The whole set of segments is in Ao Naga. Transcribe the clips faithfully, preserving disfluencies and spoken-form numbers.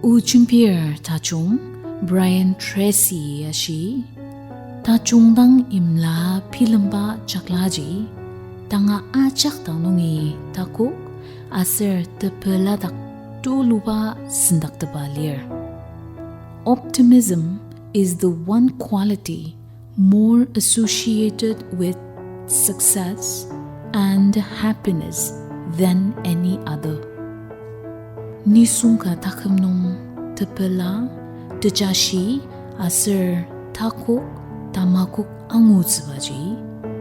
O jembir tajung Brian Tracy ashi, tajung dang imla bilemba jaklaji, tanga ajak dang nungi takok aser tepeladak tuluba sendaktepa lir. Optimism is the one quality more associated with success and happiness than any other. Nisung ka taküm nung tepela, tejashi, aser takok, tamakok angutsübaji,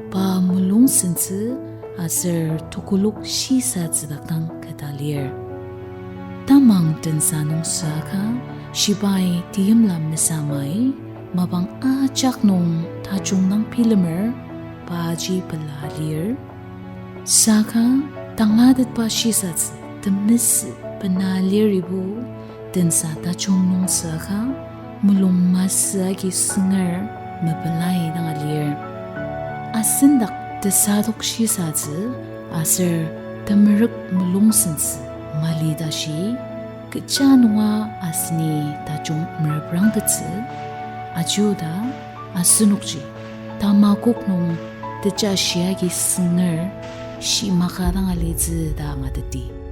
pa mulung sentsü aser tekolak shisatsü dak dang keta lir. Tamang tensa nung süaka, shibai teimla mesamai, mapang ajak nung tajung dang bilemer, paji pela lir. Saka tangatetba shisatsü temesü bena liribo, tensa tajung nung süaka, mulung masü agi sünger mepelai dang alir. Asendak tesadok shisatsü aser temerük mulung sentsü mali tashi, kecha nunga aseni tajung mereprangtettsü, aji oda asenokji tamakok nung tejashi agi sünger shimaka dang alitsü ta angateti.